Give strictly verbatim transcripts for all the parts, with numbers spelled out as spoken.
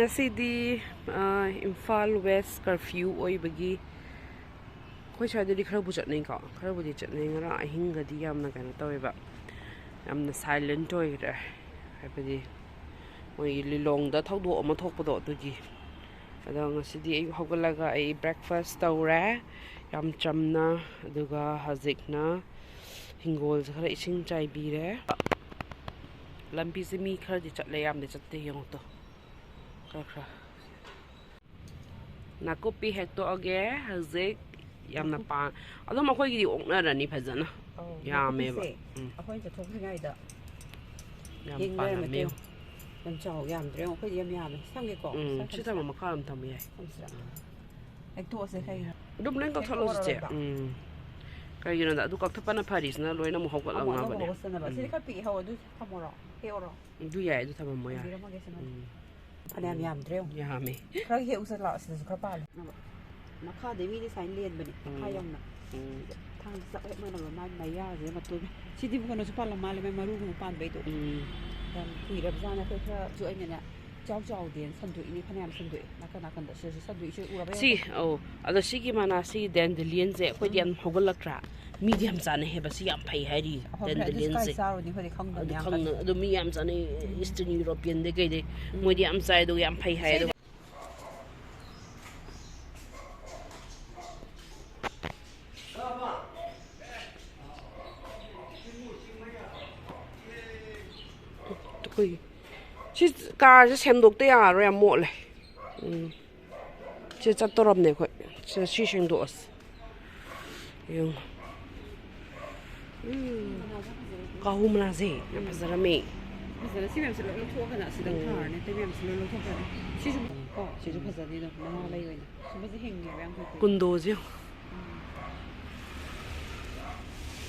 ꯉꯁꯤꯗꯤ ꯑ, Imphal west curfew ꯑꯣꯏꯕꯒꯤ ꯑꯩꯈꯣꯏ ꯁ꯭ꯋꯥꯏꯗꯗꯤ ꯈꯔꯕꯨ ꯆꯠꯅꯩꯀꯣ, ꯈꯔꯕꯨꯗꯤ ꯆꯠꯅꯩ꯫ ꯉꯔꯥꯡ ꯑꯍꯤꯡꯒꯗꯤ ꯌꯥꯝꯅ ꯀꯩꯅꯣ ꯇꯧꯋꯦꯕ, ꯌꯥꯝꯅ ꯁꯥꯏꯂꯦꯟ ꯑꯣꯏꯈ꯭ꯔꯦ꯫ ꯍꯥꯏꯕꯗꯤ ꯃꯣꯏꯒꯤ ꯂꯤꯂꯣꯡꯗ ꯊꯧꯗꯣꯛ ꯑꯃ ꯊꯣꯛꯄꯗꯣ, ꯑꯗꯨꯒꯤ꯫ ꯑꯗꯣ ꯉꯁꯤꯗꯤ ꯑꯌꯨꯛ ꯍꯧꯒꯠꯂꯒ ꯑꯩ ꯕ꯭ꯔꯦꯛꯐꯥꯁ ꯇꯧꯔꯦ, ꯌꯥꯝ ꯆꯝꯅ꯫ ꯑꯗꯨꯒ ꯍꯧꯖꯤꯛꯅ ꯍꯤꯡꯒꯣꯜꯁꯦ ꯈꯔ ꯏꯁꯤꯡ ꯆꯥꯏꯕꯤꯔꯦ꯫ ꯂꯝꯕꯤꯁꯦ ꯃꯤ ꯈꯔꯗꯤ ꯆꯠꯂꯦ, ꯌꯥꯝꯗꯤ ꯆꯠꯇꯦ꯫ ꯌꯦꯡꯉꯨ ꯇꯣ, ꯈꯔ ꯈꯔ꯫ ꯅꯥꯀꯨꯞꯄꯤ ꯍꯦꯛꯇꯣꯛꯑꯒꯦ ꯍꯧꯖꯤꯛ꯫ ꯌꯥꯝꯅ ꯄꯥ-, ꯑꯗꯨꯝ ꯑꯩꯈꯣꯏꯒꯤꯗꯤ ꯑꯣꯛꯅꯔꯅꯤ ꯐꯖꯅ꯫ ꯑꯧ, ꯌꯥꯝꯃꯦꯕ꯫ ꯅꯥꯀꯨꯞꯄꯤꯁꯦ ꯎꯝ꯫ ꯑꯩꯈꯣꯏꯅ ꯆꯠꯊꯣꯛꯇ꯭ꯔꯤꯉꯩꯗ ꯌꯥꯝ ꯌꯦꯡ ꯂꯩꯔꯝꯃꯦ ꯄꯥꯜꯂꯝꯃꯦ꯫ ꯇꯣ꯫ ꯌꯥꯝ ꯆꯥꯎ ꯌꯥꯝꯗ꯭ꯔꯦ ꯌꯦꯡꯉꯣ, ꯑꯩꯈꯣꯏꯗꯤ ꯌꯥꯝ ꯌꯥꯝꯃꯦ꯫ ꯁꯝꯒꯦꯀꯣ? ꯎꯝ, ꯁꯝ-, ꯁꯤ ꯊꯝꯃꯣ, ꯁꯝ-, ꯃꯈꯥ ꯑꯗꯨꯝ ꯊꯝꯕ ꯌꯥꯏ꯫ ꯊꯝꯁꯤꯔꯥ? ꯎꯝ꯫ ꯍꯦꯛꯇꯣꯛꯑꯁꯦ ꯀꯩꯅꯣ? ꯑꯗꯨꯝ ꯂꯣꯏ ꯀꯛꯊꯠꯂꯣ ꯆꯤꯆꯦ꯫ ꯍꯦꯛꯇꯣꯛꯑꯔꯣꯏꯕ꯫ ꯎꯝ꯫ ꯀꯩꯒꯤꯅꯣꯗ ꯑꯗꯨ ꯀꯛꯊꯠꯄꯅ ꯐꯔꯤꯁꯤꯅ ꯂꯣꯏꯅ ꯑꯃꯨꯛ ꯑꯃꯨꯛ ꯑꯅꯧꯕ ꯍꯧꯒꯠꯂꯛꯅꯕꯅꯦ꯫ ꯍꯧꯒꯠꯆꯅꯕ꯫ ꯁꯤꯗꯤ ꯎꯝ꯫ ꯈꯔ ꯄꯤꯛꯏꯍꯧ, ꯑꯗꯨ ꯊꯝꯃꯣꯔꯣ? ꯍꯦꯛꯑꯣꯔꯣ? ꯑꯗꯨ ꯌꯥꯏ, ꯑꯗꯨ ꯊꯝꯃꯝꯃꯣ ꯌꯥꯔꯦ꯫ ꯊꯝꯕꯤꯔꯝꯃꯒꯦ ꯁꯤꯃꯗꯤ꯫ ꯎꯝ꯫ ꯐꯅꯌꯥꯝ ꯎꯝ꯫ ꯌꯥꯝꯗ꯭ꯔꯦ ꯌꯦꯡꯉꯣ꯫ ꯌꯥꯝꯃꯦ꯫ ꯈꯔ ꯍꯦꯛꯎꯁꯦ ꯂꯥꯛꯑꯣ, ꯁꯤꯗꯁꯨ ꯈꯔ ꯄꯥꯜꯂꯦ꯫ ꯃꯈꯥꯗꯩ ꯃꯤꯗꯤ ꯁꯨꯃꯥꯏꯅ ꯂꯦꯟꯕꯅꯦ, ꯃꯈꯥ ꯎꯝ꯫ ꯌꯧꯅ꯫ ꯎꯝ꯫ ꯊꯥꯡꯁꯦ ꯆꯞ ꯍꯦꯛ ꯃꯥꯟꯅꯕ, ꯃꯥꯏ ꯃꯌꯥꯁꯤꯗ ꯃꯇꯣꯟ꯫ ꯁꯤꯗꯤ ꯀꯩꯅꯣꯁꯨ ꯄꯥꯜꯂꯝ ꯃꯥꯜꯂꯦ, ꯃꯥꯏ ꯃꯔꯨꯒꯨꯝꯕ ꯄꯥꯟꯕꯩꯗꯣ꯫ ꯎꯝ꯫ ꯌꯥꯝ ꯀꯨꯏꯔꯕꯖꯥꯠꯅꯦ, ꯑꯩꯈꯣꯏ ꯈꯔꯁꯨ ꯑꯩꯅꯅꯦ, ꯏꯆꯥꯎ ꯆꯥꯎꯗꯦꯅ ꯁꯟꯗꯣꯛꯏꯅꯦ, ꯐꯅꯌꯥꯝ ꯁꯟꯗꯣꯛꯑꯦ꯫ ꯅꯥꯀꯟ ꯅꯥꯀꯟꯗ ꯁꯤꯗꯁꯨ ꯁꯟꯗꯣꯛꯏꯁꯦ ꯎꯔꯕ ꯁꯤ, ꯌꯦꯡꯉꯣ꯫ ꯑꯧ꯫ ꯑꯗꯣ ꯁꯤꯒꯤ ꯃꯅꯥ, ꯁꯤ dandelion ꯁꯦ ꯑꯩꯈꯣꯏꯗꯤ ꯌꯥꯝ ꯎꯝ꯫ ꯍꯧꯒꯠꯂꯛꯇ꯭ꯔꯥ? ꯃꯤꯗꯤ ꯌꯥꯝ ꯆꯥꯅꯩ ꯍꯥꯏꯕ, ꯁꯤ ꯌꯥꯝ ꯐꯩ ꯍꯥꯏꯔꯤ, ꯑꯍꯣꯏ, ꯐꯔꯦ, ꯑꯗꯨ dandelion ꯀꯥꯏ ꯁꯦ꯫ ꯆꯥꯔꯨꯅꯤ? ꯑꯩꯈꯣꯏꯗꯤ ꯈꯪꯗꯕꯅꯤ ꯑꯗꯨ ꯌꯥꯝ ꯈꯪꯅ-, ꯀꯟꯅ꯫ ꯑꯗꯨ ꯃꯤ ꯌꯥꯝ ꯆꯥꯅꯩ, ꯎꯝ꯫ Eastern European ꯗꯩ ꯀꯩꯗꯩ꯫ ꯎꯝ꯫ ꯃꯣꯏꯗꯤ ꯌꯥꯝ ꯆꯥꯏ, ꯑꯗꯨꯒ ꯌꯥꯝ ꯐꯩ ꯍꯥꯏ꯫ ꯑꯗꯨꯒ ꯑꯩꯈꯣꯏ ꯁꯤ ꯀꯥꯔꯁꯦ ꯁꯦꯡꯗꯣꯛꯇ ꯌꯥꯔꯔꯣꯏ, ꯌꯥꯝ ꯃꯣꯠꯂꯦ꯫ ꯎꯝ꯫ ꯁꯤ ꯆꯠꯇꯣꯔꯝꯅꯦ ꯑꯩꯈꯣꯏ꯫ ꯁꯤ, ꯁꯤ ꯁꯦꯡꯗꯣꯛꯑꯁꯤ꯫ ꯌꯦꯡꯉꯣ꯫ ꯎꯝ꯫ ꯀꯥꯍꯨ ꯃꯅꯥꯁꯦ ꯌꯥꯝ ꯐꯖꯔꯝꯃꯦ꯫ ꯐꯖꯅ ꯁꯤ ꯃꯌꯥꯝꯁꯦ ꯂꯣꯏ ꯂꯧꯊꯣꯛꯑꯒꯅ ꯑꯁꯤꯗ ꯎꯝ꯫ ꯊꯥꯔꯅꯤ꯫ ꯑꯇꯩ ꯃꯌꯥꯝꯁꯦ ꯂꯣꯏ ꯂꯧꯊꯣꯛꯈ꯭ꯔꯅꯤ꯫ ꯁꯤꯁꯨ ꯀꯣ, ꯁꯤꯁꯨ ꯎꯝ꯫ ꯐꯖꯅꯤ ꯑꯗꯨꯝ ꯃꯅꯥ ꯎꯝ꯫ ꯂꯩ ꯑꯣꯏꯅ꯫ ꯁꯨꯝꯕꯁꯦ ꯍꯤꯡꯉꯦꯕ ꯌꯥꯝ ꯊꯨꯅ꯫ ꯀꯨꯟꯗꯣꯁꯦ ꯌꯦꯡꯉꯣ꯫ ꯎꯝ꯫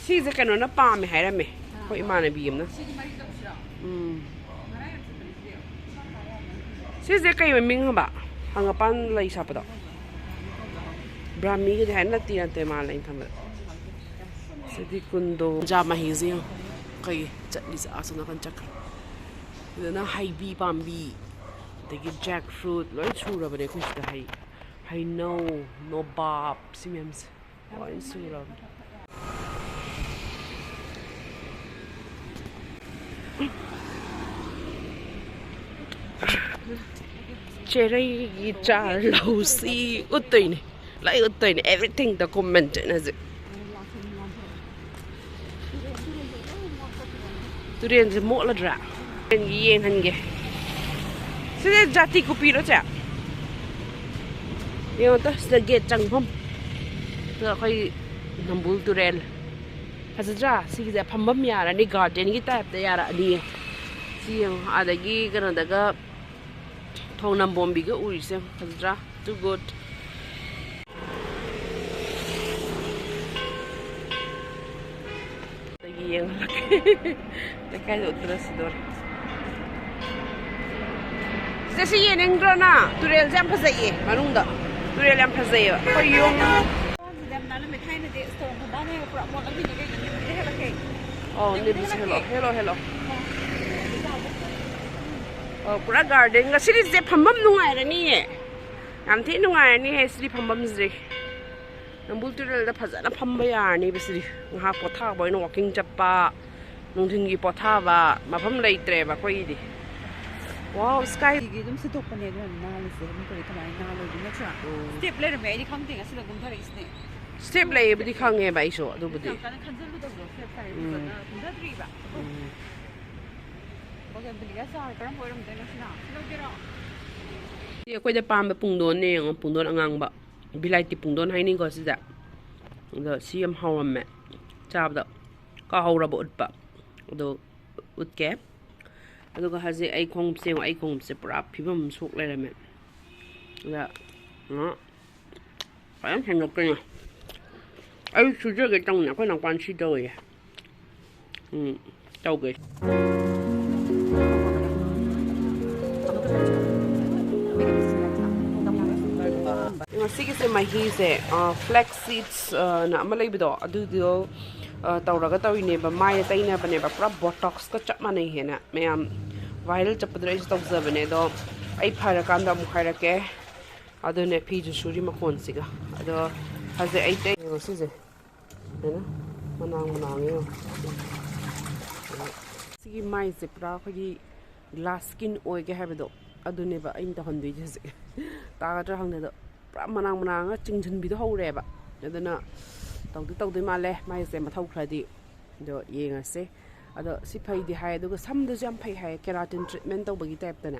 ꯁꯤꯁꯦ ꯀꯩꯅꯣꯅ ꯄꯥꯝꯃꯦ ꯍꯥꯏꯔꯝꯃꯦ, ꯑꯥ꯫ ꯑꯩꯈꯣꯏ ꯏꯃꯥꯟꯅꯕꯤ ꯑꯃꯅ꯫ ꯁꯤꯗꯤ ꯃꯔꯤ ꯇꯧꯁꯤꯔꯣ? ꯎꯝ꯫ ꯃꯔꯥ ꯌꯥꯝ ꯆꯠꯄꯅꯦ ꯁꯤꯗꯤ꯫ ꯁꯤꯁꯦ ꯀꯩ ꯃꯃꯤꯡ ꯍꯥꯏꯕ? ꯍꯪꯒꯄꯥꯟ ꯂꯩ ꯁꯥꯠꯄꯗꯣ? ꯕ꯭ꯔꯥꯍꯃꯤꯒꯤꯗꯤ ꯍꯥꯏ, ꯅꯠꯇꯦ, ꯅꯠꯇꯦ, ꯃꯥꯅ ꯑꯩꯅ ꯈꯟꯕꯗ꯫ ꯁꯤꯗꯤ ꯀꯨꯟꯗꯣ꯫ ꯆꯥ ꯃꯍꯤꯁꯦ ꯌꯦꯡꯉꯣ꯫ ꯀꯩ ꯆꯠꯂꯤꯁꯦ ꯑꯥ ꯁꯣꯝ ꯅꯥꯀꯟ ꯆꯠꯈ꯭ꯔꯦ꯫ ꯁꯤꯗꯅ ꯍꯩꯕꯤ ꯄꯥꯝꯕꯤ꯫ ꯑꯗꯒꯤ jackfruit ꯂꯣꯏ ꯁꯨꯔꯕꯅꯦ ꯑꯩꯈꯣꯏ ꯁꯤꯗ꯫ ꯍꯩ, ꯍꯩꯅꯧ, ꯅꯣꯕꯥꯞ, ꯁꯤ ꯃꯌꯥꯝꯁꯦ ꯂꯣꯏ ꯁꯨꯔꯕꯅꯦ꯫ ꯆꯦꯔꯩꯒꯤ ꯆꯥꯔ ꯂꯧꯁꯤ ꯎꯠꯇꯣꯏꯅꯦ꯫ ꯂꯣꯏ ꯎꯠꯇꯣꯏꯅꯦ, everything documented ꯍꯧꯖꯤꯛ꯫ ꯇꯨꯔꯦꯟꯁꯦ ꯃꯣꯠꯂꯗ꯭ꯔꯥ? ꯇꯨꯔꯦꯟꯒꯤ ꯌꯦꯡꯍꯟꯒꯦ꯫ ꯁꯤꯁꯦ ꯖꯥꯇꯤ ꯀꯨꯄꯤꯔꯣ ꯆꯦ? ꯌꯦꯡꯉꯣ ꯇꯣ, ꯁꯤꯗ gate ꯆꯪꯐꯝ꯫ ꯑꯗꯣ ꯑꯩꯈꯣꯏ ꯅꯝꯕꯨꯜ ꯇꯨꯔꯦꯜ꯫ ꯐꯖꯗ꯭ꯔꯥ? ꯁꯤꯒꯤꯁꯦ ꯐꯝꯐꯝ ꯌꯥꯔꯅꯤ, gardenꯒꯤ typeꯇ ꯌꯥꯔꯛꯑꯅꯤꯌꯦ꯫ ꯁꯤ ꯌꯦꯡꯉꯣ, ꯑꯗꯒꯤ ꯀꯩꯅꯣꯗꯒ ꯊꯣꯡ ꯅꯝꯕꯣꯝꯕꯤꯒ ꯎꯔꯤꯁꯦ ꯐꯖꯗ꯭ꯔꯥ? Too good. ꯑꯗꯒꯤ ꯌꯦꯡꯍꯜꯂꯛꯀꯦ꯫ ꯂꯩꯀꯥꯏꯗ ꯎꯠꯄꯗ ꯁꯤꯗꯣꯔꯦ꯫ ꯁꯤꯁꯦ ꯁꯤ ꯌꯦꯡꯅꯤꯡꯗ꯭ꯔꯣ ꯅꯪ? ꯇꯨꯔꯦꯜꯁꯦ ꯌꯥꯝ ꯐꯖꯩꯌꯦ ꯃꯅꯨꯡꯗ꯫ ꯇꯨꯔꯦꯜ ꯌꯥꯝ ꯐꯖꯩꯌꯦꯕ꯫ ꯑꯩꯈꯣꯏ ꯌꯨꯝ ꯌꯥꯝ ꯅꯥꯜꯂꯝꯃꯦ꯫ ꯊꯥꯏꯅꯗꯤ ꯁ꯭ꯇꯣꯔ ꯃꯄꯥꯟꯗ ꯄꯨꯔꯥ ꯃꯣꯠꯂꯝꯃꯤꯅꯦ ꯀꯩꯅꯣ꯫ ꯅꯦꯝꯕꯤꯗ ꯍꯦꯜꯂꯛꯈ꯭ꯔꯦ꯫ ꯑꯣ, ꯅꯦꯝꯕꯤꯗ ꯅꯦꯝꯕꯤꯁꯦ ꯍꯦꯜꯂꯛꯈ꯭ꯔꯦ꯫ Hello, hello, hello. ꯑꯣ, ꯄꯨꯔꯥ gardenꯒ꯫ ꯁꯤꯗꯤ ꯆꯦ ꯐꯝꯐꯝ ꯅꯨꯡꯉꯥꯏꯔꯅꯤꯌꯦ꯫ ꯌꯥꯝ ꯊꯤ ꯅꯨꯡꯉꯥꯏꯔꯅꯤꯍꯦ ꯁꯤꯗꯤ ꯐꯝꯐꯝꯁꯤꯗꯤ꯫ ꯅꯝꯕꯨꯜ ꯇꯨꯔꯦꯜꯗ ꯐꯖꯅ ꯐꯝꯕ ꯌꯥꯔꯅꯤꯕ ꯁꯤꯗꯤ꯫ ꯉꯥꯏꯍꯥꯛ ꯄꯣꯊꯥꯕ ꯑꯣꯏꯅ walking ꯆꯠꯄ, ꯅꯨꯡꯊꯤꯜꯒꯤ ꯄꯣꯊꯥꯕ ꯃꯐꯝ ꯂꯩꯇ꯭ꯔꯦꯕ ꯑꯩꯈꯣꯏꯒꯤꯗꯤ꯫ Wow, sky꯫ ꯁꯤꯒꯤ ꯑꯗꯨꯝ ꯁꯤꯠꯇꯣꯛꯄꯅꯦ ꯑꯗꯨꯅ ꯅꯥꯜꯂꯤꯁꯦ꯫ ꯃꯤ ꯀꯔꯤ ꯀꯃꯥꯏꯅ ꯅꯥꯜꯂꯣꯏꯗꯣꯏꯅꯣ ꯅꯠꯇ꯭ꯔꯥ? ꯎꯝ꯫ Step ꯂꯩꯔꯝꯃꯦ, ꯑꯩꯗꯤ ꯈꯪꯗꯦ, ꯉꯁꯤꯗ ꯀꯨꯝꯊꯔꯛꯏꯁꯤꯅꯦ꯫ Step ꯂꯩꯌꯦꯕꯨꯗꯤ ꯈꯪꯉꯦꯕ ꯑꯩꯁꯨ ꯑꯗꯨꯕꯨꯗꯤ꯫ ꯌꯥꯝ ꯀꯟꯅ ꯈꯟꯖꯜꯂꯨꯗꯕꯗꯣ, step ꯀꯥꯏ ꯎꯝ꯫ ꯐꯖꯅ ꯀꯨꯝꯊꯗ꯭ꯔꯤꯕ꯫ ꯎꯝ꯫ ꯑꯣꯀꯦ, ꯕꯤꯂꯤꯌꯥ ꯆꯥꯔ ꯀꯔꯝꯕ ꯑꯣꯏꯔꯝꯗꯣꯏꯅꯣ ꯁꯤꯅ? ꯁꯤ ꯂꯧꯒꯦꯔꯣ? ꯁꯤ ꯑꯩꯈꯣꯏꯗ ꯄꯥꯝꯕ ꯄꯨꯡꯗꯣꯟꯅꯦ ꯌꯦꯡꯉꯣ, ꯄꯨꯡꯗꯣꯟ ꯑꯉꯥꯡꯕ꯫ ꯕꯤꯂꯥꯏꯇꯤ ꯄꯨꯡꯗꯣꯟ ꯍꯥꯏꯅꯤꯀꯣ ꯁꯤꯁꯦ꯫ ꯑꯗꯣ ꯁꯤ ꯌꯥꯝ ꯍꯥꯎꯔꯝꯃꯦ ꯆꯥꯕꯗ꯫ ꯀꯥꯍꯧꯔꯕ ꯎꯠꯄ꯫ ꯑꯗꯣ ꯎꯠꯀꯦ꯫ ꯑꯗꯨꯒ ꯍꯧꯖꯤꯛ ꯑꯩ ꯈꯣꯡꯎꯞꯁꯦ ꯌꯦꯡꯉꯣ, ꯑꯩ ꯈꯣꯡꯎꯞꯁꯦ ꯄꯨꯔꯥ ꯐꯤꯕꯝ ꯑꯃ ꯁꯣꯛ ꯂꯩꯔꯝꯃꯦ꯫ ꯑꯗ, ꯑ, ꯐꯖꯅ ꯁꯦꯡꯗꯣꯛꯇꯣꯏꯅꯦ꯫ ꯑꯩ ꯁꯨꯖꯒꯦ ꯇꯧꯅꯦ, ꯑꯩꯈꯣꯏ ꯅꯥꯎꯄꯥꯅ ꯁꯤ ꯇꯧꯋꯦ꯫ ꯎꯝ, ꯇꯧꯒꯦ꯫ ꯉꯁꯤꯒꯤꯁꯦ ꯃꯍꯤꯁꯦ, ꯑ, flax seeds, ꯑ, ꯅ ꯑꯃ ꯂꯩꯕꯗꯣ, ꯑꯗꯨꯗꯣ, ꯑ, ꯇꯧꯔꯒ ꯇꯧꯔꯤꯅꯦꯕ, ꯃꯥꯏꯗ ꯇꯩꯅꯕꯅꯦꯕ, ꯄꯨꯔꯥ Botoxꯀ ꯆꯞ ꯃꯥꯟꯅꯩ ꯍꯦꯟꯅ꯫ ꯃꯌꯥꯝ viral ꯆꯠꯄꯗꯨꯗ ꯑꯩꯁꯨ ꯇꯧꯖꯕꯅꯦ, ꯑꯗꯣ ꯑꯩ ꯐꯔꯀꯥꯟꯗ ꯑꯃꯨꯛ ꯍꯥꯏꯔꯛꯀꯦ꯫ ꯑꯗꯨꯅꯦ ꯐꯤꯁꯨ ꯁꯨꯔꯤ ꯃꯈꯣꯟꯁꯤꯒ꯫ ꯑꯗꯣ ꯍꯧꯖꯤꯛ ꯑꯩ ꯇꯩ-, ꯌꯦꯡꯉꯣ ꯁꯤꯁꯦ꯫ ꯀꯩꯅꯣ? ꯃꯅꯥꯡ ꯃꯅꯥꯡ ꯌꯦꯡꯉꯣ꯫ ꯁꯤꯒꯤ ꯃꯥꯏꯁꯦ ꯄꯨꯔꯥ ꯑꯩꯈꯣꯏꯒꯤ glass skin ꯑꯣꯏꯒꯦ ꯍꯥꯏꯕꯗꯣ, ꯑꯗꯨꯅꯦꯕ ꯑꯩꯅ ꯇꯧꯍꯟꯗꯣꯏꯁꯦ ꯍꯧꯖꯤꯛ꯫ ꯇꯥꯒꯗ꯭ꯔꯥ ꯈꯪꯗꯦ, ꯑꯗꯣ ꯄꯨꯔꯥ ꯃꯅꯥꯡ ꯃꯅꯥꯡꯒ ꯆꯤꯡꯁꯤꯟꯕꯤꯗꯣ ꯍꯧꯔꯦꯕ꯫ ꯑꯗꯨꯅ ꯇꯧꯗꯤ ꯇꯧꯗꯣꯏ ꯃꯥꯜꯂꯦ ꯃꯥꯏꯁꯦ ꯃꯊꯧ ꯈꯔꯗꯤ꯫ ꯑꯗꯣ ꯌꯦꯡꯉꯁꯦ꯫ ꯑꯗꯣ ꯁꯤ ꯐꯩꯗꯤ ꯍꯥꯏ, ꯑꯗꯨꯒ ꯁꯝꯗꯁꯨ ꯌꯥꯝ ꯐꯩ ꯍꯥꯏ, keratin treatment ꯇꯧꯕꯒꯤ type ꯇꯅꯦ꯫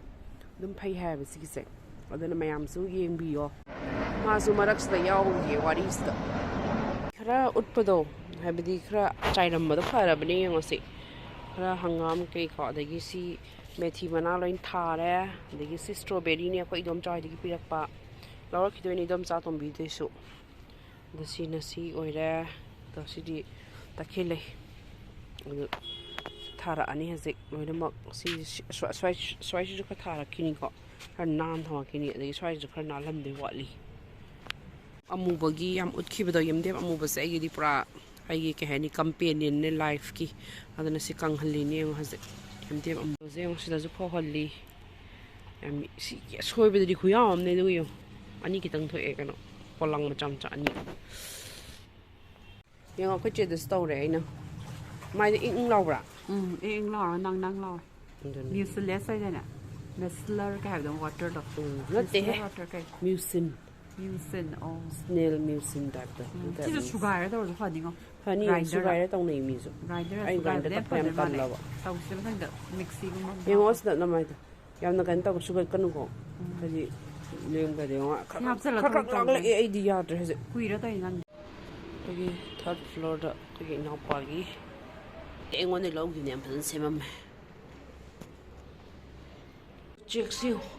ꯑꯗꯨꯝ ꯐꯩ ꯍꯥꯏꯌꯦꯕ ꯁꯤꯒꯤꯁꯦ꯫ ꯑꯗꯨꯅ ꯃꯌꯥꯝꯁꯨ ꯌꯦꯡꯕꯤꯌꯣ꯫ ꯃꯥꯁꯨ ꯃꯔꯛꯁꯤꯗ ꯌꯥꯎꯔꯤꯌꯦ ꯋꯥꯔꯤꯁꯤꯗ꯫ ꯈꯔ ꯎꯠꯄꯗꯣ, ꯍꯥꯏꯕꯗꯤ ꯈꯔ ꯆꯥꯏꯔꯝꯕꯗꯣ ꯐꯔꯕꯅꯦ ꯌꯦꯡꯉꯣ ꯁꯤ꯫ ꯈꯔ ꯍꯪꯒꯥꯝ ꯀꯩꯀꯣ, ꯑꯗꯒꯤ ꯁꯤ ꯃꯦꯊꯤ ꯃꯅꯥ ꯂꯣꯏ ꯊꯥꯔꯦ꯫ ꯑꯗꯒꯤ ꯁꯤ strawberryꯅꯦ, ꯑꯩꯈꯣꯏ ꯏꯗꯣꯝꯆꯥ ꯍꯣꯏꯗꯒꯤ ꯄꯤꯔꯛꯄ꯫ ꯂꯧꯔꯛꯈꯤꯗꯣꯏꯅꯦ ꯏꯗꯣꯝꯆꯥ ꯇꯣꯝꯕꯤꯗꯩꯁꯨ꯫ ꯑꯗꯣ ꯁꯤꯅ ꯁꯤ ꯑꯣꯏꯔꯦ꯫ ꯑꯗꯣ ꯁꯤꯗꯤ ꯇꯈꯦꯜ ꯂꯩ꯫ ꯑꯗꯨ ꯊꯥꯔꯛꯑꯅꯤ ꯍꯧꯖꯤꯛ ꯂꯣꯏꯅꯃꯛ꯫ ꯁꯤ, ꯁ꯭ꯋꯥꯏ-, ꯁ꯭ꯋꯥꯏ-, ꯁ꯭ꯋꯥꯏꯁꯤꯁꯨ ꯈꯔ ꯊꯥꯔꯛꯈꯤꯅꯤꯀꯣ꯫ ꯈꯔ ꯅꯥꯟ ꯊꯝꯃꯛꯈꯤꯅꯤ꯫ ꯑꯗꯒꯤ ꯁ꯭ꯋꯥꯏꯁꯤꯁꯨ ꯈꯔ ꯅꯥꯜꯍꯟꯗꯣꯏ ꯋꯥꯠꯂꯤ꯫ ꯑꯃꯨꯕꯒꯤ ꯌꯥꯝ ꯎꯠꯈꯤꯕꯗꯣ, ꯌꯦꯝꯗꯦꯝ ꯑꯃꯨꯕꯁꯦ ꯑꯩꯒꯤꯗꯤ ꯄꯨꯔꯥ ꯑꯩꯒꯤ, ꯀꯩ ꯍꯥꯏꯅꯤ, companionꯅꯦ lifeꯀꯤ꯫ ꯑꯗꯨꯅ ꯁꯤ ꯀꯪꯍꯜꯂꯤꯅꯦ ꯌꯦꯡꯉꯣ ꯍꯧꯖꯤꯛ꯫ ꯌꯦꯝꯗꯦꯝ ꯑꯃꯨꯕꯁꯦ ꯌꯦꯡꯉꯣ ꯁꯤꯗꯁꯨ ꯐꯧꯍꯜꯂꯤ꯫ ꯌꯥꯝ ꯁꯤ ꯑꯁꯣꯏꯕꯗꯗꯤ ꯈꯨꯌꯥꯝ ꯑꯃꯅꯦ꯫ ꯑꯗꯨꯒ ꯌꯦꯡꯉꯣ, ꯑꯅꯤ ꯈꯤꯇꯪ ꯊꯣꯛꯑꯦ, ꯀꯩꯅꯣ, ꯄꯣꯂꯥꯡ ꯃꯆꯥ ꯃꯆꯥ ꯑꯅꯤ꯫ ꯌꯦꯡꯉꯣ, ꯑꯩꯈꯣꯏ ꯆꯦꯗꯁꯨ ꯇꯧꯔꯦ ꯑꯩꯅ꯫ ꯃꯥꯏꯗ ꯏꯪ ꯏꯪ ꯂꯥꯎꯕ꯭ꯔꯥ? ꯎꯝ, ꯏꯪ ꯏꯪ ꯂꯥꯎꯔ ꯅꯪ ꯅꯪ ꯂꯥꯎꯔꯦ꯫ ꯑꯗꯨꯅꯤ꯫ Mucilaginous ꯍꯥꯏꯗꯅꯦ? Micellar ꯀꯩ ꯍꯥꯏꯕꯗꯣ, waterꯗꯣ? ꯎꯝ, ꯅꯠꯇꯦꯍꯦ꯫ Micellar water ꯀꯩ? Mucin꯫ Mucin, ꯑꯣ꯫ Snail mucin typeꯇꯣ꯫ ꯎꯝ, ꯑꯗꯨ type ꯁꯤꯁꯨ mucin꯫ ꯁꯨꯒꯥꯏꯔ ꯇꯧꯔꯁꯨ ꯐꯅꯤꯉꯣ꯫ ꯐꯅꯤ, grinderꯗ꯫ ꯁꯨꯒꯥꯏꯔ ꯇꯧꯅꯩ ꯃꯤꯁꯨ꯫ Grinderꯗ ꯑꯩ ꯁꯨꯒꯥꯏꯔ grinder ꯂꯦꯝ ꯇꯛꯄ ꯌꯥꯝ ꯐꯗꯣꯏ ꯃꯥꯜꯂꯦ꯫ ꯇꯜꯂꯕ꯫ ꯇꯧꯁꯦ ꯃꯊꯪꯗ ꯃꯤꯛꯁꯤꯒꯨꯝꯕ ꯑꯃ ꯌꯦꯡꯉꯣ ꯍꯥꯞꯄ꯫ ꯁꯤꯗ ꯅꯃꯥꯏꯗꯣ꯫ ꯌꯥꯝꯅ ꯀꯩꯅꯣ ꯇꯧꯕ ꯁꯨꯒꯠꯀꯅꯨꯀꯣ꯫ ꯎꯝ꯫ ꯍꯥꯏꯗꯤ ꯂꯦꯡꯗꯗꯤ ꯌꯦꯡꯉꯣ꯫ ꯁꯤ ꯈꯔ ꯍꯥꯞꯆꯜꯂ ꯈꯔ ꯈꯔ ꯊꯣꯡ ꯇꯧꯗꯦ꯫ ꯂꯥꯡꯂꯛꯑꯦ ꯑꯩꯗꯤ ꯌꯥꯗ꯭ꯔꯦ ꯍꯧꯖꯤꯛ꯫ ꯀꯨꯏꯔ ꯇꯧꯔꯤꯅꯤ ꯅꯪ꯫ ꯑꯩꯈꯣꯏꯒꯤ third floorꯗ ꯑꯩꯈꯣꯏꯒꯤ ꯏꯅꯥꯎꯄꯥꯒꯤ ꯑꯩꯉꯣꯟꯗ ꯂꯧꯈꯤꯕꯅꯦ, ꯌꯥꯝ ꯐꯖꯅ ꯁꯦꯝꯃꯝꯃꯦ꯫ ꯎꯆꯦꯛꯁꯤ ꯌꯦꯡꯉꯨ꯫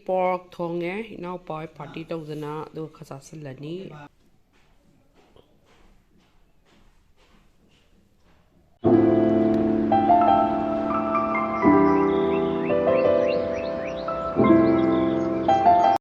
Pork ꯊꯣꯡꯉꯦ, ꯏꯅꯥꯎꯄꯥ ꯍꯣꯏ party ꯇꯧꯗꯅ, ꯑꯗꯨꯒ ꯈꯔ ꯆꯥꯁꯤꯜꯂꯅꯤ꯫